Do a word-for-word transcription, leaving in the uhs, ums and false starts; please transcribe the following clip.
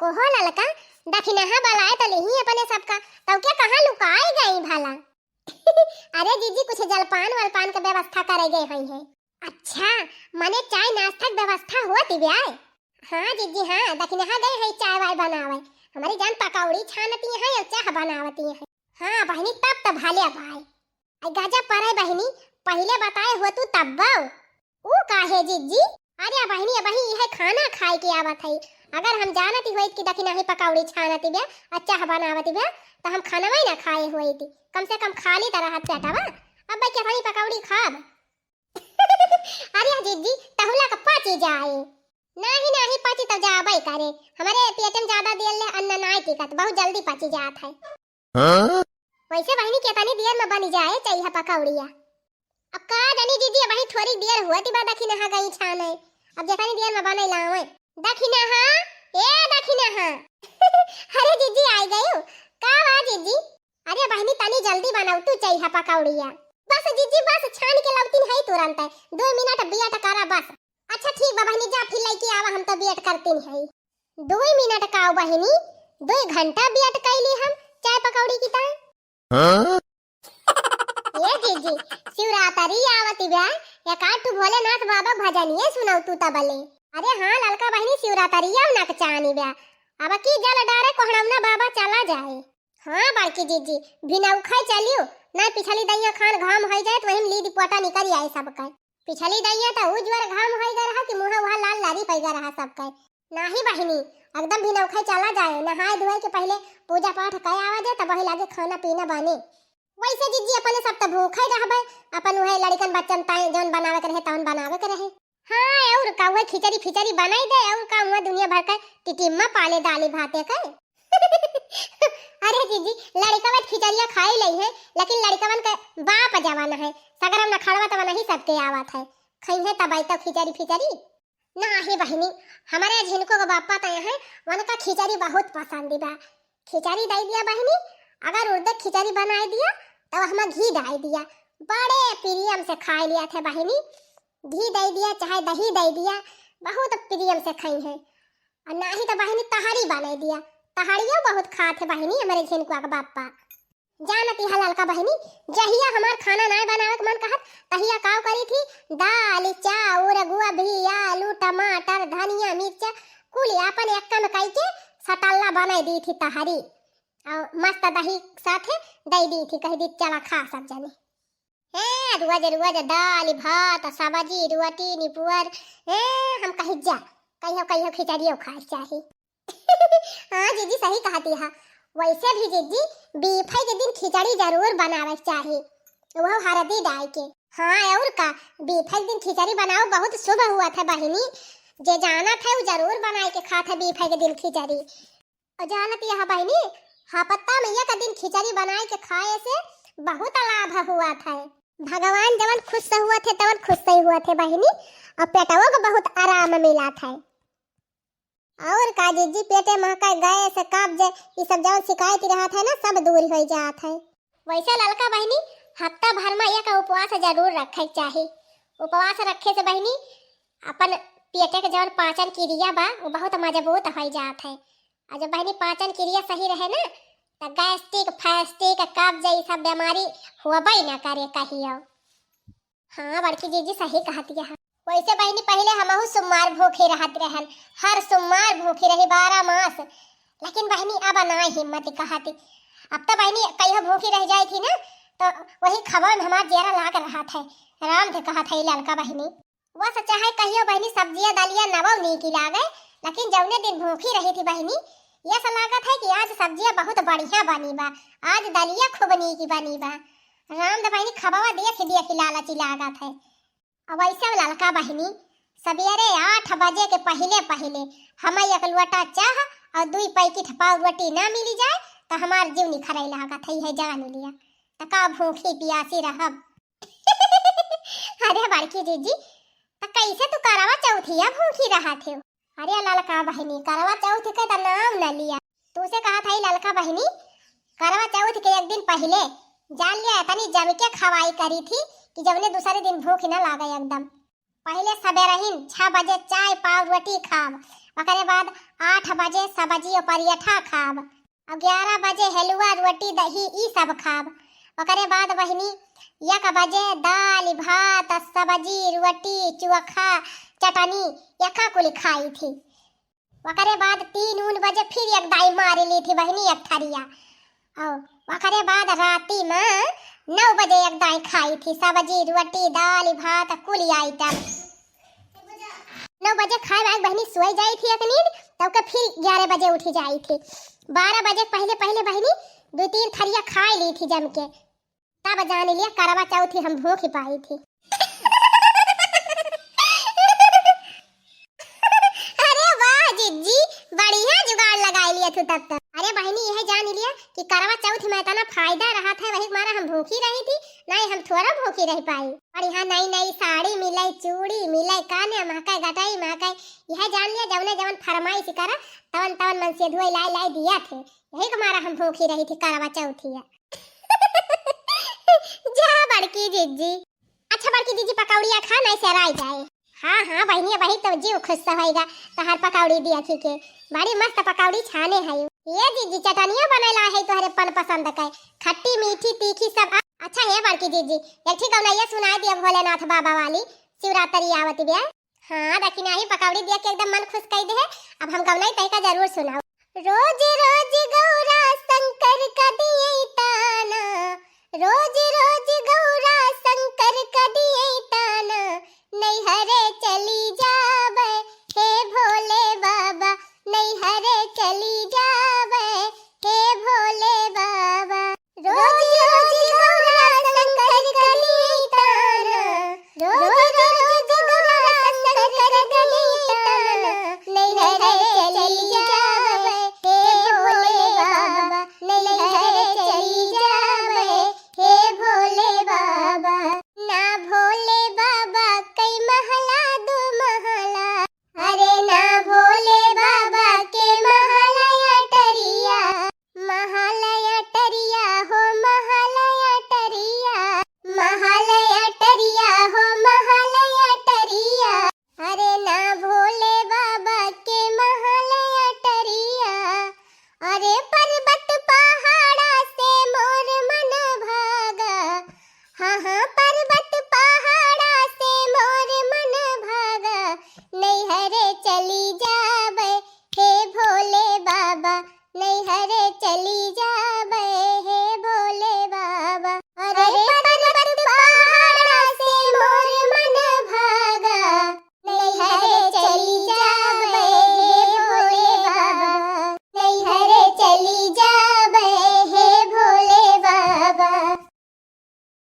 कोहो ललका, दखिनहा बलाए त लिही अपने सबका, तउ के कहाँ लुकाए गई भला? अरे जीजी, कुछ जलपान वलपान के व्यवस्था करे गए होइहैं। अच्छा, मने चाय नाश्ता के व्यवस्था होत बा? हाँ जीजी, हाँ, दखिनहा गए हैं चाय वाय बनावे। हमरी जान पकौड़ी छानती हैं अउर चाह बनावती हैं। हाँ बहिनी, तब त भले बाय। आई गजब परे बहिनी, पहिले बताए होतू तब्बउ। ऊ काहे जीजी? अरे बहिनी, अबही इहे खाना खाए के आवत है। अगर हम जानती होइत कि दखिनही पकौड़ी छानती बा अउर चाह बनावती बा, त हम खानवै ना खाए होइत। कम से कम खाली त रहत पेटवा। अब भाई केतनी पकौड़ी खाब? अरे जीजी, तहुला का पची जाए। नाही, नाही पची त जाबे करे। हमरे पेट में ज्यादा देर ले अन्न नाय टिकत, बहुत जल्दी पची जात है। हाँ? वैसे बहिनी केतनी देर में बनी जाए चाहे पकौड़िया। अब का जानी जीजी, अबही थोड़ी देर होत बा दखिनहा गई छाने। अब जेतनी देर में बने लावे। दखिनहा, ए दखिनहा। अरे जीजी, आई गयू। का बा जीजी? अरे बहिनी, तनी जल्दी बनाउ तू चाहे पकौड़िया। बस जीजी, बस छान के लौटिन है तुरंत, दो मिनट wait करा बस। अच्छा ठीक बा बहिनी, जा फिर लइके आवा, हम तो wait करतिन है। दो मिनट का बहिनी, दो घंटा wait कैली हम चाय पकौड़ी की ताई। हाँ? ए जीजी, शिवरात्रि आवत बा, एक आध ठो भोलेनाथ बाबा भजनिए सुनाउ तू तबले। अरे हाँ ललका बहिनी, शिवरात्रि आव ना के चानी बा। अब की जल डारे कोहड़ौना बाबा चला जाए। हाँ बड़की जीजी, भिनौखै चलियो, ना पिछली दइया खान घाम होइ जाए त वही में लीद पोटा निकल आए सबके। पिछली दइया त उ जुअर घाम होइ गए रहा कि मुँह उहा लाल लारी होइ गए रहा सबके। नाही बहिनी, एकदम भिनौखै चला जाए, नहाए धोए के पहिले पूजा पाठ कइ आवा जाए, तब वही लागे खाना पीना बने। वैसे जीजी अपने सब त भूखै रहबे, अपन उहे लड़िकन बच्चन ताई जौन बनावे के रहे तौन बनावे के रहे। हाँ अउर का, उहे खिचड़ी फिचड़ी बनाई दे अउर का, उहे दुनिया भर के टिटिम्मा पाले दाली भाते के। अरे जीजी, लड़िकवा त खिचड़िया खाई लइहैं, लेकिन लड़िकवन के बाप जवन है, सगरम न खड़वा तवन ही सबके आवत है, खइहैं तब आई तो खिचड़ी फिचड़ी। नाही बहिनी, हमरे झिनको के बापा त हैं, उनका खिचड़ी बहुत पसंद बा। खिचड़ी दइ दिया बहिनी, अगर उड़द खिचड़ी बनाए दिया, तब हमें घी डाल दिया, बड़े प्रियम से खाए लिया थे बहिनी। घी दइ दिया चाहे दही दइ दिया, बहुत प्रियम से खइहैं। अउर नाही त बहिनी तहरी बनाए दिया, तहरियो बहुत खात है बहिनी हमरे झिनकुआ के बापा। जानती है ललका बहिनी, जहिया हमार खाना नाय बनावे के मन कहत, तहिया काव करी थी, दाल, चाउर, गोभी, आलू, टमाटर, धनिया, मिर्चा, कुल आपन एक्का में कई के सटल्ला बनाई दी थी तहरी। अउर मस्त दही साथे दई दी थी, कह दी चला खा सब जने। ए, रोज रोज दाल, भात, सब्जी, रोटी, निपुअर, ए, हम कही जा, कहियो कहियो खिचड़ियो खाए चाही। हाँ जीजी, सही कहती है। वैसे भी जीजी, बीफे के दिन खिचड़ी जरूर बनावे के चाही, वो हरदी डाल के। हाँ अउर का, बीफे के दिन खिचड़ी बनाओ, बहुत शुभ हुआ था बहिनी। जे जानत है वो जरूर बनाए के खात है बीफे के दिन खिचड़ी। अउर जानत यह बहिनी, हफ्ता में एक दिन खिचड़ी बनाए के खाए से बहुत लाभ हुआ था। भगवान जवन खुश हुआ थे तवन खुश सही हुआ थे बहिनी, अउर पेटवो को बहुत आराम मिला था। अउर का जीजी, पेटे महका, गैस, कब्ज, ई सब जवन शिकायत रहत है ना, सब दूर हो जात है। वैसे ललका बहिनी, हफ्ता भर में एक उपवास जरूर रखे के चाही। उपवास रखे से बहिनी, अपन पेटे के जवन पाचन क्रिया बा, वो बहुत मजबूत हो जात है। अउर जब बहिनी पाचन क्रिया सही रहे ना, तो गैस्ट्रिक, फैस्ट्रिक, कब्ज, ई सब बीमारी होबे ना करे कहियो। हाँ बड़की जीजी, सही कहत यह। वैसे बहिनी, पहिले हमहू सोमवार भूखी रहत रहन, हर सोमवार भूखी रही बारह मास, लेकिन बहिनी अब ना हिम्मत कहत। अब तो बहिनी कहियो भूखी रह जाई थी ना, तो वही खबर में हमार जियरा लाग रहत है। राम थे कहत है ललका बहिनी, वस चाहे कहियो बहिनी सब्जिया दलिया नवौ नीकी लागे, लेकिन जौने दिन भूखी रही थी बहिनी, यस लागत है कि आज सब्जिया बहुत बढ़िया बनी बा, आज दलिया खूब नीकी बनी बा। राम थे बहिनी खबवा देख देख लालची लागत है। अब वैसे ललका बहिनी, सबेरे आठ बजे के पहिले पहिले हमें एक लोटा चाह अउर दुई पैकेट पाव रोटी ना मिली जाए, तो हमार जीव निखरे लागत है, है जान लिया। तो का भूखी पियासी रहब? अरे बड़की जीजी, तो कैसे तू करवा चौथिया भूखी रहत हो? अरे ललका बहिनी, करवा चौथ के तो नाम न लिया। तू से कहा था ललका बहिनी, करवा चौथ के एक दिन पहिले जान लिया, इतनी जम के खवाई करी थी कि जौने दूसरे दिन भूख न लागे एकदम। पहिले सबेरहिन छह बजे चाय पाव रोटी खाब, ओकरे बाद आठ बजे सब्जी और पराठा खाब। और ग्यारह बजे हलवा, रोटी, दही, ई सब खाब। ओकरे बाद बहिनी, एक बजे दाल, भात, सब्जी, रोटी, चोखा, चटनी, यखा कुल खाई थी। ओकरे बाद तीन उन बजे फिर एक दाई मार ली थी बहिनी एक थरिया। और ओकरे बाद राती में नौ बजे एक दाई खाई थी, सब्जी, रोटी, दाल, भात, कुल आइटम। नौ बजे खाए वाए बहिनी सोई जाई थी एक नींद, तब के फिर ग्यारह बजे उठी जाई थी। बारह बजे पहले पहले बहिनी दो तीन थरिया खाए ली थी जम के, तब जान लिया करवा चौथी हम भूखी पाई थी। अरे वाह जिज्जी, बढ़िया जुगाड़ लगाई लिया तू तब तक। अरे बहिनी, यह जान लिया कि करवा चौथ में इतना फायदा रहा था, वही मारा हम भूखी रही थी, नहीं हम थोड़ा भूखी रह पाई। बढ़िया नई नई साड़ी मिले, चूड़ी मिले, काने महके, गटाई महके, यह जान लिया जौने जौन फरमाइश करा तवन तवन मन से धुए लाई लाई दिया थे, यही के मारा हम भूखी रही थी करवा चौथिया। जा बड़की जिज्जी। अच्छा बड़की जिज्जी, पकौड़िया खा, नहीं सेराई जाए। हाँ हाँ बहिनी, वही तो जीव खुश होएगा तोहर पकौड़ी दिया थी के। बड़ी मस्त पकौड़ी छाने है। ये जिज्जी चटनिया बनेला है तोहरे पन पसंद के, खट्टी मीठी तीखी सब। अच्छा हे बड़की जिज्जी, एक ठीक गौनैया सुनाई दिया भोलेनाथ बाबा वाली, शिवरात्रि आवत बिया। हाँ, देखी नाही, पकौड़ी देख के एकदम मन खुश कई दे है। अब हम गौनई तय का जरूर सुनाओ। रोज रोज गौरा शंकर का दिए ताना, रोज रोज गौरा शंकर का दिए ताना, नैहरे चली जावे हे भोले बाबा, नैहरे चली जावे हे भोले बाबा। रोज रोज गौरा शंकर कनी ताना, रोज रोज गौरा शंकर कनी ताना, नैहरे चली जावे हे भोले बाबा, नैहरे चली जावे हे भोले बाबा। ना भोले बाबा कई महला दो महला, अरे ना भोले बाबा के महला अटरिया, महला अटरिया हो महला अटरिया, महला अटरिया हो महला अटरिया। अरे ना भोले बाबा के महला अटरिया, अरे पर्वत पहाड़ा से मोर मन भागा, हाँ हाँ पर्वत पहाड़ा से मोर मन भागा, नैहरे चली जावे हे भोले बाबा, नैहरे चली जा।